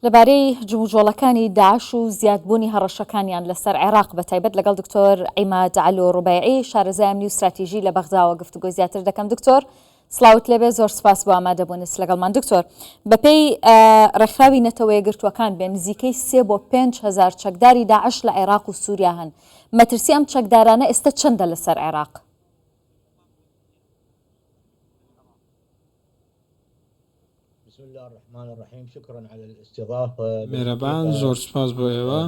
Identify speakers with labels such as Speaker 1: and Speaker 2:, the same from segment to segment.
Speaker 1: لەبارەی جموجۆڵەکانی داعش و زیادبوونی هەڕەشەکانیان لەسەر عێراق بەتایبەت لەگەڵ دکتۆر عیماد عەلۆ ڕوبەیعی شارەزای ئەمنی و ستراتیژی لە بەغداوە گفتوگۆی زیاتر دەکەم. دکتۆر سڵاوت لێبێ زۆر سپاس بۆ ئامادەبوونت لەگەڵمان. دکتۆر بەپێی ڕێکخراوی نەتەوەیەکگرتووەکان بێ نزیکەی 3 بۆ 5 هەزار چەکداری داعش لە عێراق و سووریا هەن. مەترسی ئەم چەکدارانە ئێستا چەندە لەسەر عێراق؟
Speaker 2: میرەبان زۆر سوپاس بۆ ئێوە.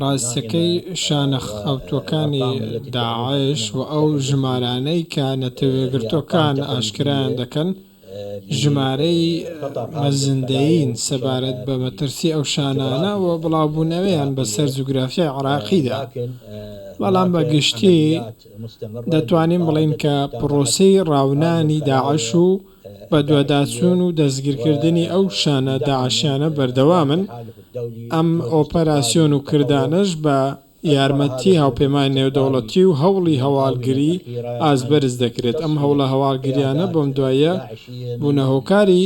Speaker 2: ڕاستیەکەی شانە خەوتووەکانی داعش و ئەو ژمارانەی کە نەتەوەیەکگرتووەکان ئاشکرایان دەکەن ژمارەی مەزندەیین سەبارەت بە مەترسی ئەو شانانە و بڵاوبوونەوەیان بەسەر جوگرافیای عێراقیدا بەڵام بە گشتی دەتوانین بڵێین کە پڕۆسەی ڕاونانی داعش و بەدواداچوون و دەستگیرکردنی ئەو شانە داعشیانە بەردەوامن، ئەم ئۆپەراسیۆن و کردانەش بە یارمەتی هاوپەیمانی نێودەوڵەتی و هەوڵی هەواڵگری ئاست بەرز دەکرێت، ئەم هەوڵە هەواڵگریانە بەم دواییە بوونە هۆکاری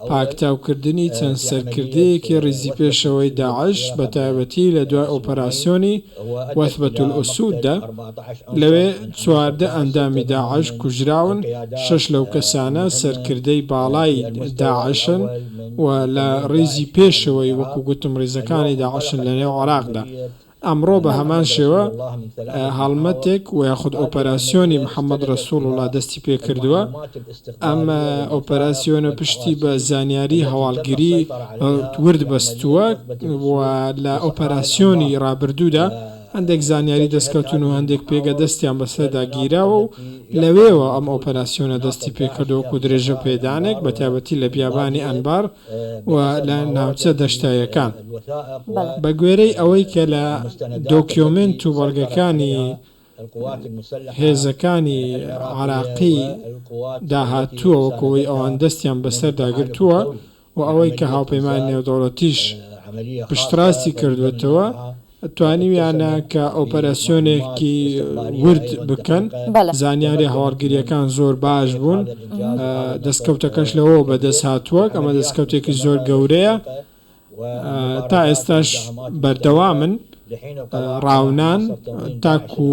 Speaker 2: پاکتاوکردنی چەند سەرکردەیەکی ڕیزی پێشەوەی داعش بەتایبەتی لە دوای ئۆپەراسیۆنی وثبە الاسود دا، لەوێ 14 ئەندامی داعش کوژراون، شەش لەو کەسانە سەرکردەی باڵای داعشن و لە ڕیزی پێشەوەی وەکو گوتم ڕیزەکانی داعشن لەنێو عێراقدا. ئەمڕۆ بە هەمان شێوە هەڵمەتێک و یاخود ئۆپەراسیۆنی محەمەد رەسوڵوڵا دەستی پێکردووە، ئەم ئۆپەراسیۆنە پشتی بە زانیاری هەواڵگری ورد بەستووە و لە ئۆپەراسیۆنی رابردوودا هەندێک زانیاری دەستکەوتوون و هەندێک پێگە دەستیان بەسەردا گیراوە و لەوێوە ئەم ئۆپەراسیۆنە دەستی پێکردووە وەکو درێژە پێدانێک بەتایبەتی لە بیابانی ئەنبار و لە ناوچە دەشتاییەکان. بەگوێرەی ئەوەی کە لە دۆکیۆمێنت و بەڵگەکانی هێزەکانی عێراقی دا هاتووە وەکو ئەوەی ئەوان دەستیان بەسەردا گرتووە و ئەوەی کە هاوپەیمانی نێودەوڵەتیش پشتڕاستی کردووەتەوە توانیویانە کە ئۆپەراسیۆنێکی ورد بکەن، زانیاریە هەواڵگرییەکان زۆر باش بوون، دەستکەوتەکەش لەوەوە بەدەست هاتووە، ئەمە دەستکەوتێکی زۆر گەورەیە، تا ئێستاش بەردەوامن ڕاونان تاکو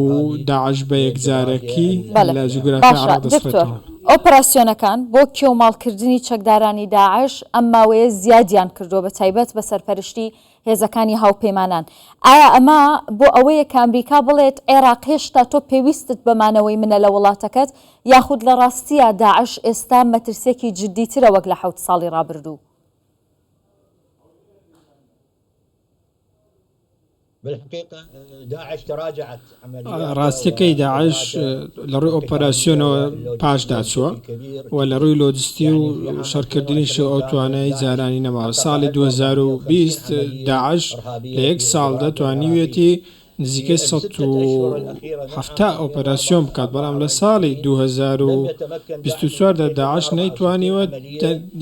Speaker 2: داعش بە یەکجارەکی لە جوگرافیای
Speaker 1: عێراق دەسڕێتەوە. ئۆپەراسیۆنەکان بۆ کێوماڵکردنی چەکدارانی داعش ئەم ماوەیە زیادیان کردووە بەتایبەت بە سەرپەرشتی هێزەکانی هاوپەیمانان. ئایا ئەمە بۆ ئەوەیە کە ئەمریکا بڵێت عێراق هێشتا تۆ پێویستت بە مانەوەی منە لە وڵاتەکەت، یاخود لە ڕاستیا داعش ئێستا مەترسیەکی جدیترە وەک لە حەوت ساڵی ڕابردوو؟
Speaker 2: ڕاستیەکەی داعش لە ڕووی ئۆپەراسیۆنەوە پاشدا چووە و لە ڕووی لۆجستی و شەڕکردنیشەوە ئەو توانای جارانی نەماوە. ساڵی 2020 داعش لە یەک ساڵدا توانیویەتی نزیکەی 170 ئۆپەراسیۆن بکات، بەڵام لە ساڵی 2024 دا داعش نەیتوانیوە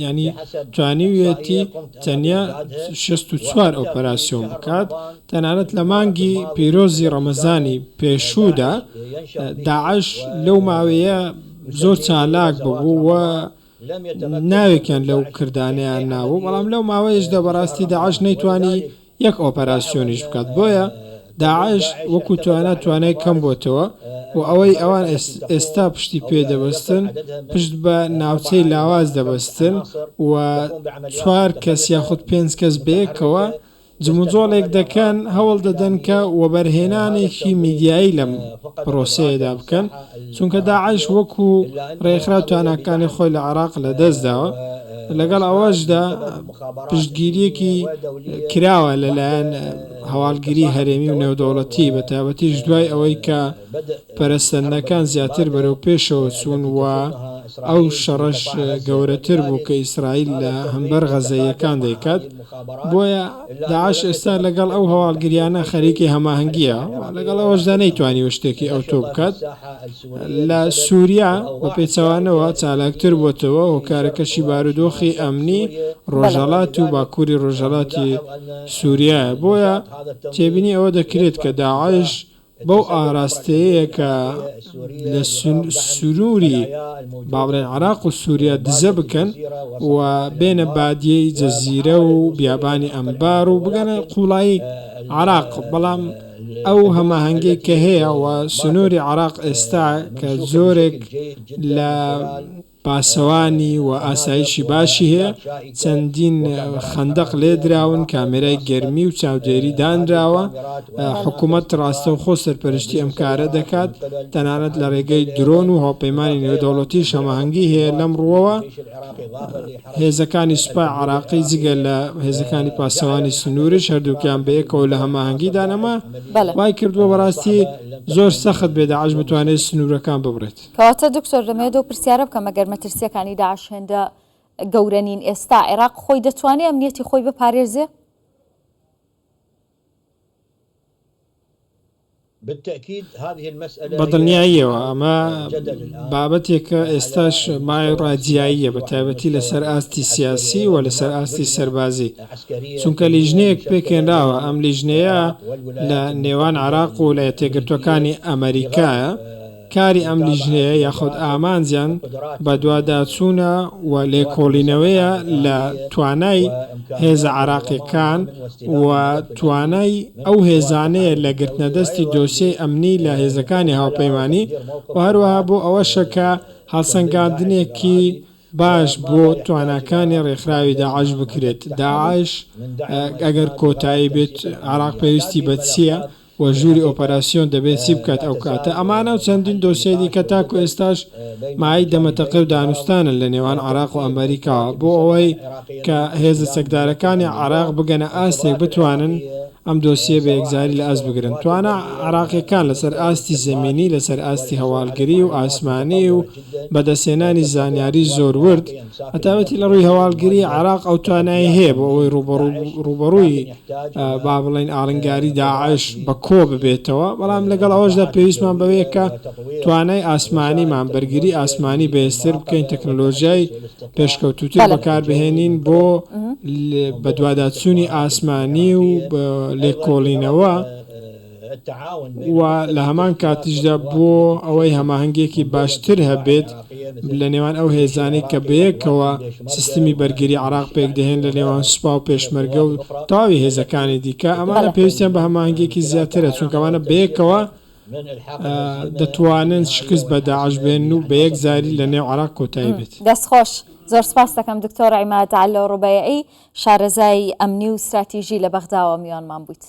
Speaker 2: یانی توانیویەتی تەنیا 64 ئۆپەراسیۆن بکات، تەنانەت لە مانگی پیرۆزی ڕەمەزانی پێشوودا داعش لەو ماوەیە زۆر چالاک ببوو و ناوێکیان لەو کردانەیان نابوو، بەڵام لەو ماوەیەشدا بەڕاستی داعش نەیتوانی یەک ئۆپەراسیۆنیش بکات، بۆیە داعش وەکو توانا توانای کەم بۆتەوە و ئەوەی ئەوان ئێستا پشتی پێ دەبەستن پشت بە ناوچەی لاواز دەبەستن و چوار کەس یاخود پێنج کەس بەیەکەوە جموجۆڵێک دەکەن، هەوڵ دەدەن کە وەبەرهێنانێکی میدیایی لەم پرۆسەیەدا بکەن، چونکە داعش وەکو رێکخراو تواناکانی خۆی لە عێراق لەدەستداوە، لەگەڵ ئەوەشدا پشتگیرییەکی کراوە لەلایەن هەواڵگری هەرێمی و نێودەوڵەتی، بەتایبەتیش دوای ئەوەی کە پەرەسەندنەکان زیاتر بەرەو پێشەوە چوون و ئەو شەڕەش گەورەتر بوو کە ئیسرائیل لە هەمبەر غەزەییەکان دەیکات، بۆیە داعش ئێستا لەگەڵ ئەو هەواڵگریانە خەریکی هەماهەنگییە و لەگەڵ ئەوەشدا نەیتوانیوە شتێکی ئەوتۆ بکات. لە سووریا بە پێچەوانەوە چالاکتر بۆتەوە، هۆکارەکەشی بارودۆخی ئەمنی ڕۆژهەڵات و باکووری ڕۆژهەڵاتی سووریایە، بۆیە تێبینی ئەوە دەکرێت کە داعش. بەو ئاراستەیەیە کە لە سنووری با بڵێن عێراق و سووریا دزە بکەن و بێنە بادیەی جەزیرە و بیابانی ئەنبار و بگەنە قوڵایی عێراق، بەڵام ئەو هەماهەنگیەی کە هەیە و سنووری عێراق ئێستا کە جۆرێک لە پاسەوانی و ئاسایشی باشی هەیە، چەندین خەندەق لێدراون، کامێرای گەرمی و چاودێری دانراوە، حکومەت ڕاستەوخۆ سەرپەرشتی ئەم کارە دەکات، تەنانەت لە ڕێگەی درۆن و هاوپەیمانی نێودەوڵەتیش هەماهەنگی هەیە لەم ڕووەوە، هێزەکانی سوپای عێراقی جگە لە هێزەکانی پاسەوانی سنووریش هەردووکیان بەیەکەوە لە هەماهەنگیدان، ئەمە وای کردووە بەڕاستی زۆر سەخت بێ داعش بتوانێت سنوورەکان ببڕێت.
Speaker 1: کەواتە دکتۆر دەمەوێت ئەو پرسیارە بکەم ئەگەر مەترسییەکانی داعش هێندە گەورە نین ئێستا عێراق خۆی دەتوانێ ئەمنیەتی خۆی بپارێزێ؟
Speaker 2: بە دڵنیاییەوە ئەمە بابەتێکە ئێستاش مایەی ڕای جیاییە بە تایبەتی لەسەر ئاستی سیاسی و لەسەر ئاستی سەربازی چونکە لیژنەیەک پێکهێنراوە ئەم لیژنەیە لە نێوان عێراق و ویلایەتە یەکگرتووەکانی ئەمەریکایە کاری ئەم لیژنەیە یاخود ئامانجیان بەدواداچوونە و لێکۆڵینەوەیە لە توانای هێزە عێراقییەکان و توانای ئەو هێزانەیە لە گرتنەدەستی دۆسیەی ئەمنی لە هێزەکانی هاوپەیمانی و هەروەها بۆ ئەوەشە کە هەڵسەنگاندنێکی باش بۆ تواناکانی ڕێکخراوی داعش بکرێت. داعش ئەگەر کۆتایی بێت عێراق پێویستی بە چییە؟ و ژووری ئۆپەراسیۆن دەبێت چی بکات ئەو کاتە؟ ئەمانە و چەندین دۆسیەی دیکە تاکو ئێستاش مایەی دەمەتەقێ و دانوستانن لە نێوان عێراق و ئەمەریکاوە بۆ ئەوەی کە هێزە چەکدارەکانی عێراق بگەنە ئاستێک بتوانن ئەم دۆسیەیە بە یەکجاری لە ئاست بگرن. توانا عێراقییەکان لەسەر ئاستی زەمینی، لەسەر ئاستی هەواڵگری و ئاسمانی و بەدەستهێنانی زانیاری زۆر ورد، بەتایبەتی لە ڕووی هەواڵگری، عێراق ئەو توانایەی هەیە بۆ ئەوەی ڕووبەڕووی با بڵێین ئاڵنگاری داعش بە کۆ ببێتەوە، بەڵام لەگەڵ ئەوەشدا پێویستمان بەوەیە کە توانای ئاسمانیمان، بەرگری ئاسمانی بەهێزتر بکەین، تەکنەلۆژیای پێشکەوتووتر بەکاربهێنین بۆ بەدواداچوونی ئاسمانی و لێکۆڵینەوە و لە هەمان کاتیشدا بۆ ئەوەی هەماهەنگییەکی باشتر هەبێت لە نێوان ئەو هێزانەی کە بەیەکەوە سیستمی بەرگری عێراق پێکدەهێن لە نێوان سوپا و پێشمەرگە و تەواوی هێزەکانی دیکە، ئەمانە پێویستیان بە هەماهەنگییەکی زیاترە، چونکە ئەمانە بەیەکەوە دەتوانن شکست بە داعش بێنن و بە یەکجاری لە نێو عێراق کۆتایی بێت.
Speaker 1: دەست خۆش. زۆر سپاست دەکەم دکتۆر عیماد عەلۆ ڕوبەیعی، شارەزای ئەمنی و ستراتیژی لە بەغداوە میوانمان بوویت.